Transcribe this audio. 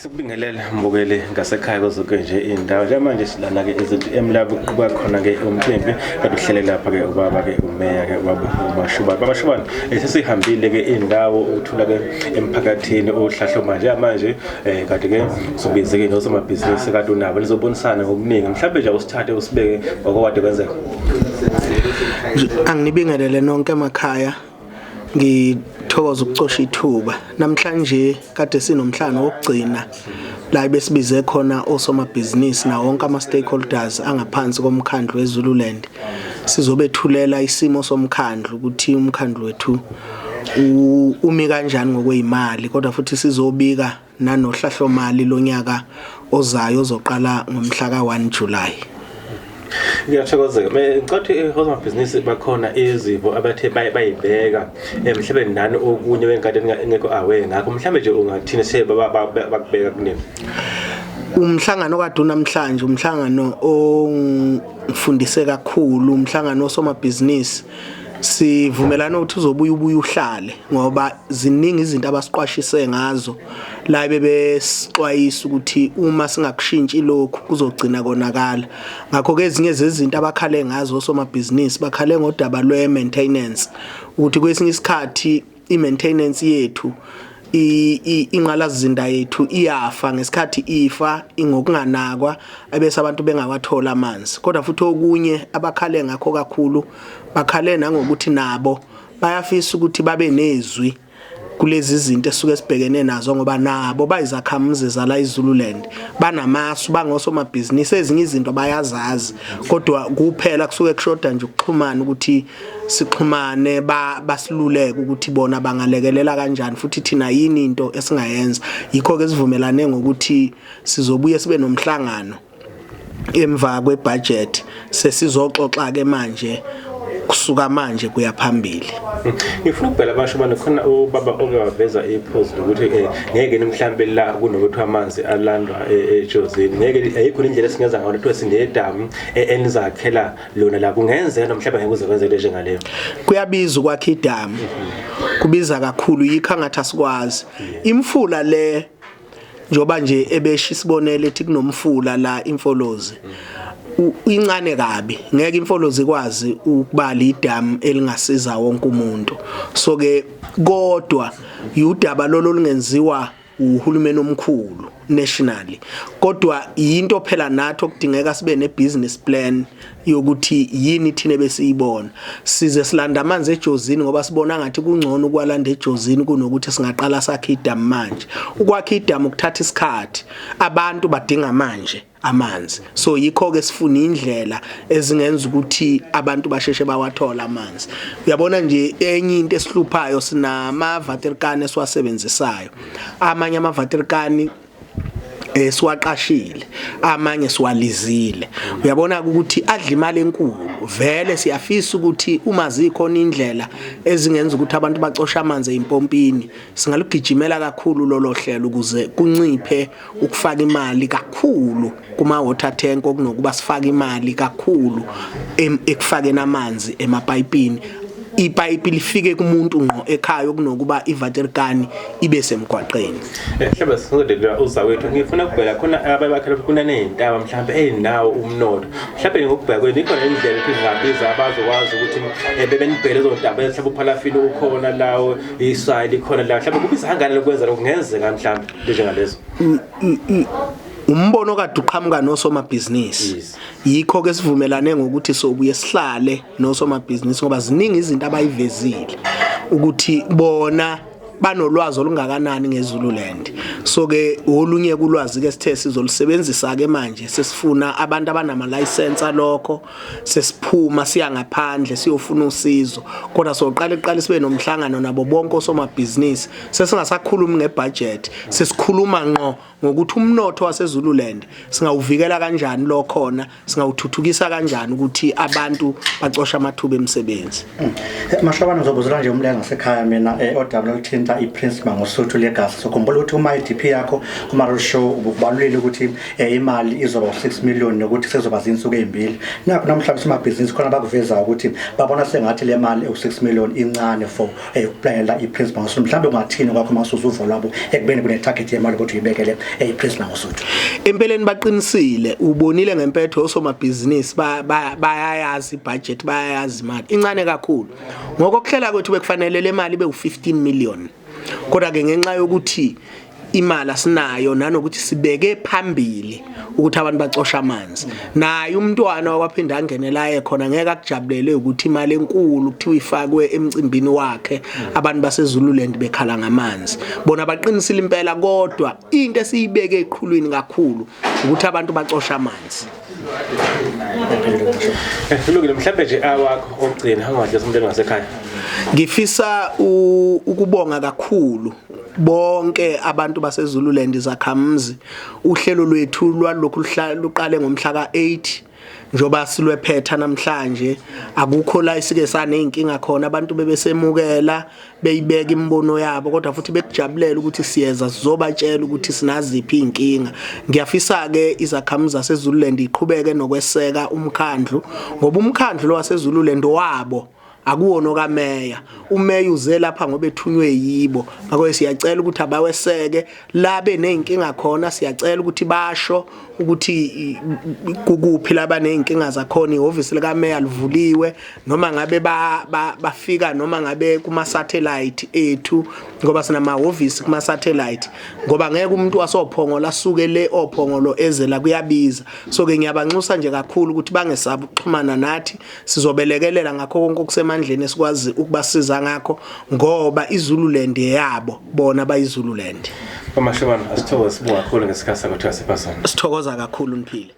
Sikubingelele mbukeli ngasekhaya kuzoke nje indawo. Njengamanje silana ke izinto emlabo kuba khona ke umcimbi kade uhlele lapha ke ubaba ke umeya ke ubaba uMashubane. Baba Shubane sesihambile ke indawo ukuthula ke emphakathini ohlahlo manje manje kade ke sobize ke nosomabhizinisi kade unabo nizobonisana ngokuningi. Mhlawumbe nje usithathe usibeke ngokwade kwenzeka. Anginibingelele nonke emakhaya. Ngithokoza ukucosha ithuba. Namhlanje kade sinomhlangano wokugcina la besibize khona osomabhizinisi nawo wonke ama-stakeholders angaphansi komkhandlu weZululand. Sizobethulela isimo somkhandlu ukuthi umkhandlu wethu umi kanjani ngokweyimali, kodwa futhi sizobika nanohlahlomali lonyaka ozayo ozoqala ngomhla ka-1 July. Ngiyathokozeka. Ngicela ukuthi osomabhizinisi bakhona izipho abathe bayibeka mhlawumbe nani okunye wengade engekho aware ngakho mhlawumbe nje ungathini se bakubeka kunini. Umhlangano kade unamhlanje umhlangano ongifundise kakhulu, umhlangano osomabhizinisi. Sivumelana ukuthi uzobuya ubuye uhlale ngoba ziningi izinto abasiqwashise ngazo la bebesixwayisa ukuthi uma singakushintshi lokhu kuzogcina konakala. Ngakho ke ezinye zezinto abakhale ngazo osomabhizinisi bakhale ngodaba lwe-maintenance ukuthi kwesinye isikhathi i-maintenance yethu inqalasizinda yethu iyafa ngesikhathi ifa ingokunganakwa ebese abantu bengawathola amanzi. Kodwa futhi okunye abakhale ngakho kakhulu bakhale nangokuthi nabo bayafisa ukuthi babe nezwi kulezi zinto esuke sibhekene nazo ngoba nabo bayizakhamuzi zala iZululand, banamasu, bangosomabhizinisi, ezinye izinto bayazazi kodwa kuphela kusuke kushoda nje ukuxhumana ukuthi sixhumane basiluleke ukuthi bona bangalekelela kanjani futhi thina yini into esingayenza. Yikho ke sivumelane ngokuthi sizobuye sibe nomhlangano emva kwebudget sesizoxoxa ke manje kusuka manje kuya phambili. Ngifuna ukubhela abasho bani khona ubaba okewaveza iphuzu ukuthi ngeke mhlambe la kunokuthi amanzi alandwa eJozini ngeke ayikho indlela esingenza ngayo ukuthi sinedamu enizakhela lona la kungenzeka mhlawumbe ngeke kuze kwenzeke njengaleyo. Kuyabiza ukwakha idamu, kubiza kakhulu, yikho angathi asikwazi. Imfula le njoba nje ebesha isibonelo ethi kunomfula la imfolozi incane kabi, ngeke imfolozi ikwazi ukubala idamu elingasiza wonke umuntu. So ke kodwa udaba lolo lungenziwa uhulumeni omkhulu nationally, kodwa yinto phela nathi okudingeka sibe ne business plan yokuthi yini thina besiyibona. Size silanda amanzi eJozini ngoba sibona ngathi kungcono ukwalanda eJozini kunokuthi singaqala sakhe idamu manje. Ukwakha idamu kuthatha isikhathi, abantu badinga manje amanzi, so yikho ke sifuna indlela ezingenza ukuthi abantu basheshe bawathola amanzi. Uyabona nje enye into esihluphayo, sinama vaterkani esiwasebenzisayo, amanye ama vaterkani siwaqashile, amanye siwalizile. Uyabona ukuthi adla imali enkulu. Vele siyafisa ukuthi uma zikhona indlela ezingenza ukuthi abantu bacoshe amanzi ezimpompini, singalugijimela kakhulu lolo hlelo ukuze kunciphe ukufaka imali kakhulu kuma water tank okunokuba sifake imali kakhulu ekufakeni amanzi emapayipini, ipayipi lifike kumuntu ngqo ekhaya okunokuba ivaterkani ibe semgwaqeni. Mhlawumbe sizodelela uzawethu, ngifuna ukubheka khona ababakhela kuna nezintaba mhlawumbe eyinawo umnotho. Mhlawumbe ngokubheka kwenu ikhona indlela ukuthi ningabiza abazokwazi ukuthi bebenibhele lezo ntaba, mhlawumbe uphalafini ukhona lawo, isayili ikhona la, mhlawumbe kubiza kangakanani lokwenza lokho kungenzeka mhlawumbe njengalezo. Umbono kade uqhamuka nosomabhizinisi. Yikho ke sivumelane ngokuthi sobuye sihlale nosomabhizinisi ngoba ziningi izinto abayivezile ukuthi bona banolwazi olungakanani ngeZululand. So ke olunye kulwazi ke sithe sizolusebenzisa ke manje, sesifuna abantu abanama license alokho, sesiphuma siya ngaphandle siyofuna usizo. Kodwa soqala iqala sibe nomhlangano nabo bonke osomabhizinisi, sesingasakhulumi ngebudget, sesikhuluma ngqo ngokuthi umnotho waseZululand singawuvikela kanjani lo khona, singawuthuthukisa kanjani ukuthi abantu bacoshe amathuba emisebenzi. Mashobane, ngizobuzela nje umlenga ngasekhaya mina odaba oluthinta ethinta iPrince Mangosuthu Legacy. So khumbula ukuthi uma iDP yakho kuma road show ubukubalulile ukuthi imali izoba 6 million nokuthi sezoba zinsuku ezimbili. Nakho namhlanje somabhizinisi khona bakuvezayo ukuthi babona sengathi le mali ewu6 million incane for ukuplanela iPrince Mangosuthu. Mhlawumbe ungathini kwakho masuza uvo lwabo ekubeni kune target yemali ukuthi uyibekele iPrince Mangosuthu? Empeleni baqinisile, ubonile ngempetho osomabhizinisi bayayazi ibudget, bayayazi imali incane kakhulu. Ngokokuhlela kwethu bekufanele le mali ibe u15 million, kodwa ke ngenxa yokuthi imali asinayo nanokuthi sibeke phambili ukuthi abantu bacosha amanzi, naye umntwana wakwaphinda angenela khona ngeke akujabulele ukuthi imali enkulu kuthiwa ifakwe emcimbini wakhe, abantu baseZululand bekhala ngamanzi. Bona baqinisile impela, kodwa into esiyibeke eqhulwini kakhulu ukuthi abantu bacosha amanzi. Kulungile, mhlawumbe nje awakho okugcina angadlisa umuntu engasekhaya. Ngifisa ukubonga kakhulu bonke abantu baseZululand, izakhamuzi. Uhlelo lwethu lwalokhu luqale ngomhla ka8, njoba silwephetha namhlanje, akukho la isike saneyinkinga khona. Abantu bebesemukela, beyibeka imibono yabo, kodwa futhi bekujabulela ukuthi siyeza sizobatshela ukuthi sinaziphi inkinga. Ngiyafisa ke izakhamuzi zaseZululand iqhubeke nokweseka umkhandlu, ngoba umkhandlu lo waseZululand wabo, akuwona okameya. Umeya uze lapha ngoba ethunywe yibo. Ngakho siyacela ukuthi abaweseke la beneyinkinga khona. Siyacela ukuthi basho ukuthi kukuphi laba nezinkinga zakhona. Ihhovisi likameya livuliwe, noma ngabe bafika noma ngabe kuma satellite ethu, ngoba sinamahhovisi kuma satellite, ngoba ngeke umuntu wasophongolo asuke le ophongolo eze la, kuyabiza. So ke ngiyabanxusa nje kakhulu ukuthi bangesabi ukuxhumana nathi. Sizobelekelela ngakho konke okusemandleni esikwazi ukubasiza ngakho, ngoba iZululand yabo, bona bayiZululand. Bamashobana, asithokoze, sibonga kakhulu ngesikhathi sakho, thiwa sipha sona. Sithokoza kakhulu, niphile.